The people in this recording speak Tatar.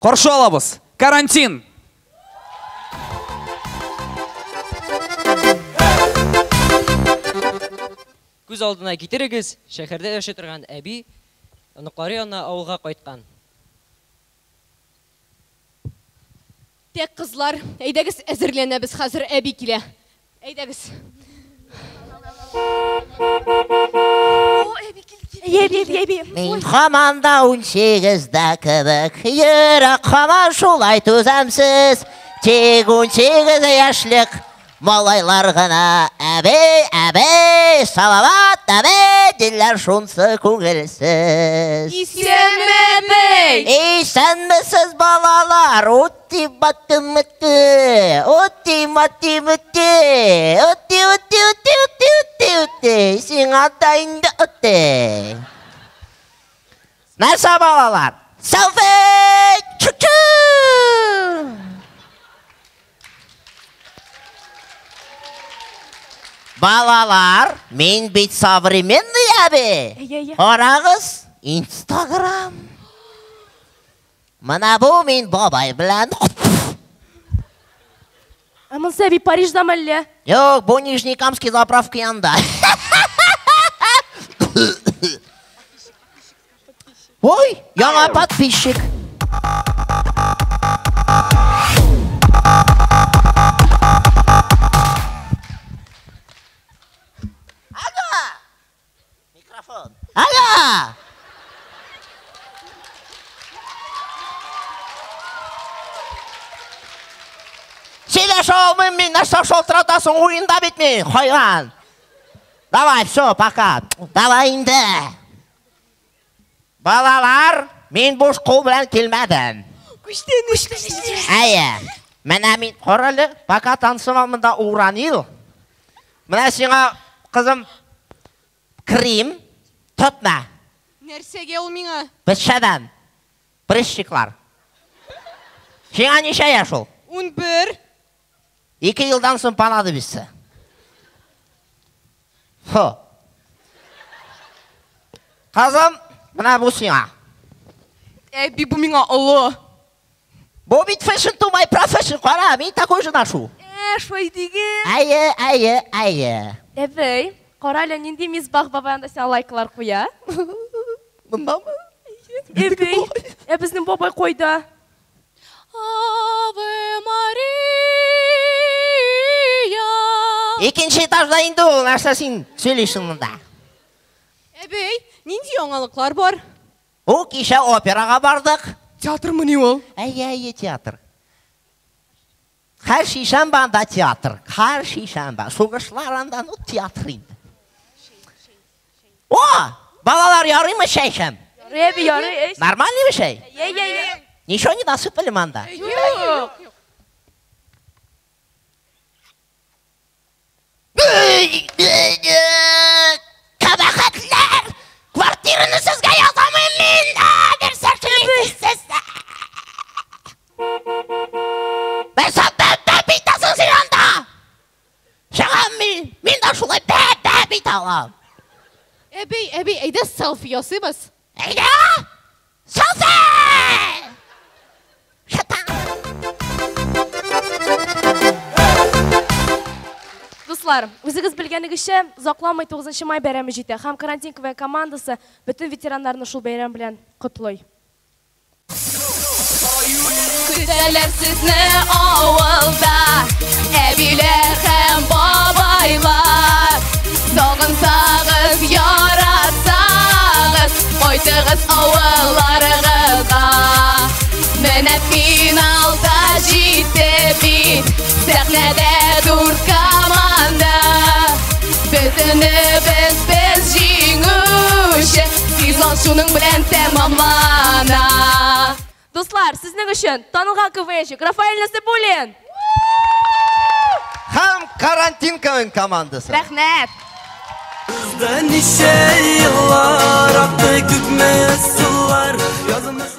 Каршы алабыз. Карантин. Күз алдына китерегез, шәһәрдә яши торган әби оныклары янына авылга кайткан. Тек кызлар, әйдәгез әзерләнәбез, хәзер әби килә. Әйдәгез. О, әби килде. Әби, әби, әби. Мин һаман да 18-дә кебек, йөрәк һаман шулай түземсез. Тик 18 яшьлек малайлар гына әби, әби, Салават, әби, диләр шунсы күңелсез. Исәнме, әби? Исәнмесез, балалар? Ути баты мыты, ути мати мыты, ути ути ути ути ути ути, сиңа да инде ути. Нәрсә, балалар? Селфи! Чү-чү! Балалар, мин бит современный әби. Әйе, әйе. Карагыз, Инстаграм. Менә бу мин бабай белән. Ә монысы әби Париждамы әллә? Юк, бу Нижнекамский заправка янында. Ой, яңа подписчик. Алло! Микрофон. Алло! Сөйләшә алмыйм мин, нәрсә шалтыратасың, уенда бит мин, хайван. Давай, все, пока. Давай инде. Балалар, мин буш кул белән килмәдем. Күчтәнәч. Әйе. Менә мин, кара әле, пока танцевал монда уранил. Менә сиңа, кызым, крем, тотма. Нәрсәгә ул миңа? Бетшәдән. Прыщиклар. Сиңа ничә яшь ул? 11. 2 елдан соң понадобится. Фу. Кызым, менә бу сиңа. Әби, бу миңа олы. Бу бит fashion to my profession, кара, мин такой же ношу. Шулай диген. Әйе, әйе, әйе. Әбей, кара әле, нинди Мисбах бабай анда сиңа лайклар куя. Мондамы? Әбей, ә безнең бабай кайда? Аве Мария. Икенче этажда инде ул, нәрсә син сөйлисең монда? Әбей, нинди яңалыклар бар? Ул кичә операга бардык. Театрмыни ул? Әйе, әйе, театр. Һәр шишәмбе анда театр. Һәр шишәмбе. Сугышлар анда, ну, театр инде. О, балалар, ярыймы чәй эчәм? Ярый, әби, ярый. Нормальныймы чәй? Әйе, әйе, әйе. Ничего не насыпали монда? Юк. Кабахәтләр! Квартираны сезгә язамыйм мин! Нәрсә эшлисез сез? Нәрсә бәп-бәп итәсең син анда? Чыгам мин! Мин дә шулай бәп-бәп итә алам. Әби, әби, әйдә селфи ясыйбыз. Әйдә! Селфи! Шатан! Дуслар, үзегез белгәнегезчә, озакламый 9 май бәйрәме җитә һәм Карантин КВН командасы бөтен ветераннарны шул бәйрәм белән котлый. Көтәләр сезне авылда, әбиләр һәм бабайлар. Сагынсагыз, яратсагыз, кайтыгыз авылларыгызга. Менә финалда җитте бит, сәхнәдә дүрт команда. Бөтенебез без җиңүче, сезон шуның белән тәмамлана. Дуслар, сезнең өчен танылган КВНщик Рафаэль Насыйбуллин. Һәм Карантин КВН командасы. Рәхмәт. Ничә еллар акты, күпме сулар, язмыш